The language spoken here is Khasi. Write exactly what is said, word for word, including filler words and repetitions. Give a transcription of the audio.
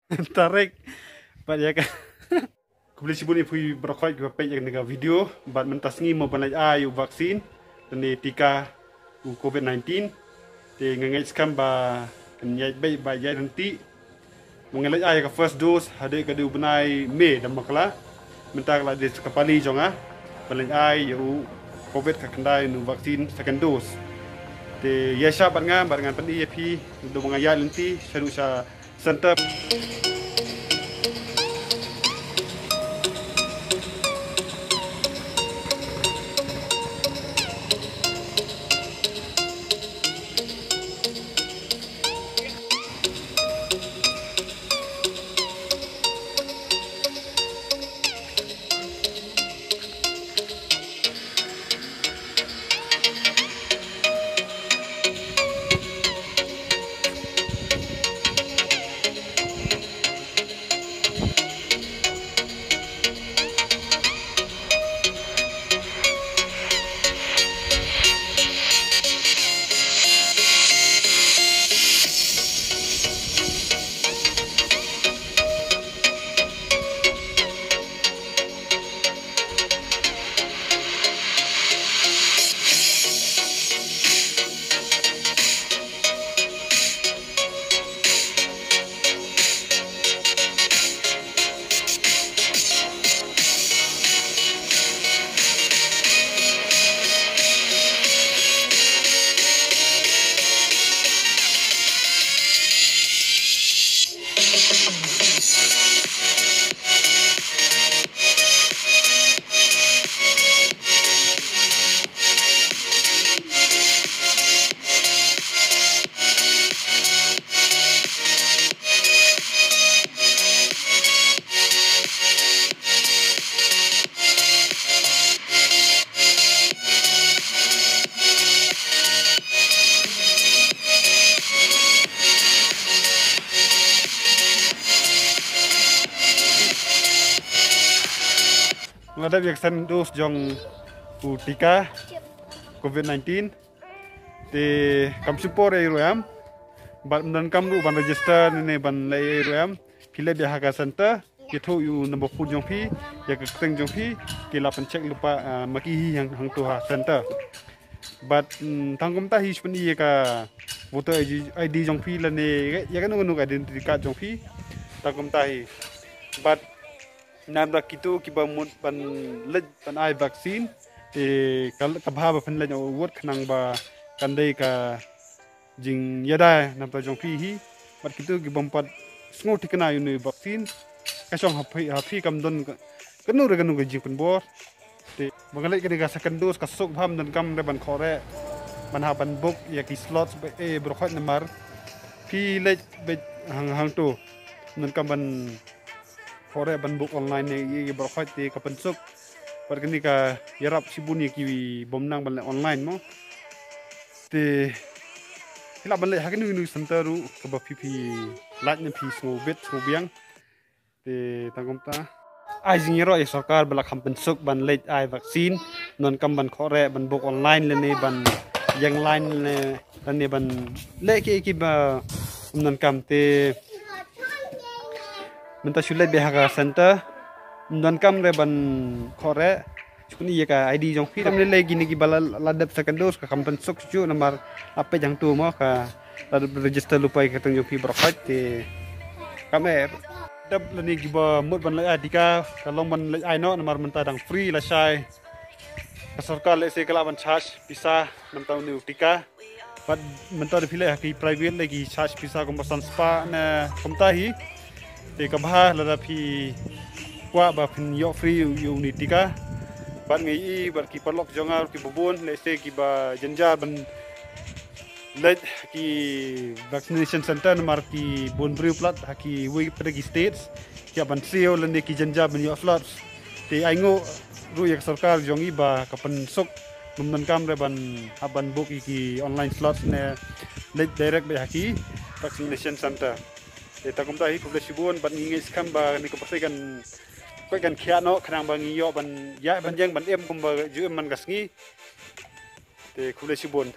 Tarik. Bad ïa ka. Khublei shibun ïa phi baroh kiba peit ïa kane ka video. Bad mynta sngi mo ban leit ai u vaccine lane tika u covid nineteen. Te nga ngeit skhem ba kan ïaid beit ba ïaid ryntih. Mo nga leit ai ka first dose hadien ka dei u bnai May da ma ka la. Mynta ka la dei sa ka pali jong nga ban leit ai ïa u covid ka khyndai, u vaccine second dose. Te ïa sha bad nga, bad ngan pyni ïa phi da ba nga ïaid lynti shaduh sha center. Nga dep ïa ka second dose jong u tika covid nineteen. Te kam shu por ei ruh em. Bad ym donkam ruh ban register ne ban leh ei ruh em. Phi leit beit ha ka center, ïathuh ïa u number phone jong phi, ïa ka kyrteng jong phi, ki la pyncheck lypa, ah, ma ki hi hang, hangto ha center. Bad, mm, tang kumta hi shu pyni ïa ka voter I D, I D jong phi lane ïa kano kano ka identity card jong phi. Tang kumta hi. Bad namar kito kiba mut ban leit ban ai vaccine, te ka, ka bha ba phin leit ïa u vote khnang ba kan dei ka jingïada na bynta jong phi hi. Bad kito kibym pat sngewthikna ïa une u vaccine, ka shong ha phi, ha phi, kam don ka, kano re kano ka jingpynbor. Te ba nga leit kane ka second dose ka suk bha, ym donkam re ban khohreh ban hap ban book ïa ki slots ba, eh, baroh khoit namar phi leit beit hang, hangto, ym donkam ban khohreh ban book online ne ïa, ïa baroh khoit, te ka pynsuk. Bad kane ka ïarap shibun ïa ki bym nang ban leh online mo. Te phi lah ban leit ha kano kano center ruh kaba phi, phi lait ne phi sngewbit sngewbiang. Te tang kumta ai jingïaroh ïa sorkar ba la kham pynsuk ban leit ai vaccine, ym donkam ban khohreh ban book online lane ban ïeng line lane, lane ban leh kiei kiei ba ym donkam. Te mynta shu leit beit ha ka center, ym donkam re ban khohreh. Shu pyni ïa ka I D jong phi. Te lei lei kine kiba la, la dep second dose ka kam pynsuk shuh namar la peit hangto mo, ka la dep register lypa ïa ka kyrteng jong phi baroh khoit, te kam eh. Dep lane kiba mut ban leit ai tika ka long ban leit ai noh namar mynta dang free lashai ka sorkar lehse ka lah ban charge pisa na bynta une u tika. Bad mynta da phi leit ha ki private lei ki charge pisa kumba san spah ne kumta hi. Te ka bha lada phi kwah ba phin ïoh free ïa une u tika. Bad nga ïohi bad ki paralok jong nga ruh kiba bun, lehse kiba jynjar ban leit ha ki vaccination center namar ki bun briew palat ha kiwei pat ki states ki hap ban siew lane ki jynjar ban ïoh slots. Te ai nguh ruh ïa ka sorkar jong ngi ba ka pynsuk, ym donkam re ban hap ban book ïa ki online slots ne leit direct beit ha ki vaccination center. Te tang kumta hi, khublei shibun bad ngi ngeit skhem ba kane ka pyrthei kan, kan khiah noh khnang ba ngi ïoh ban ïaid ban ïeng ban im kumba ju im man ka sngi. Te khublei shibun.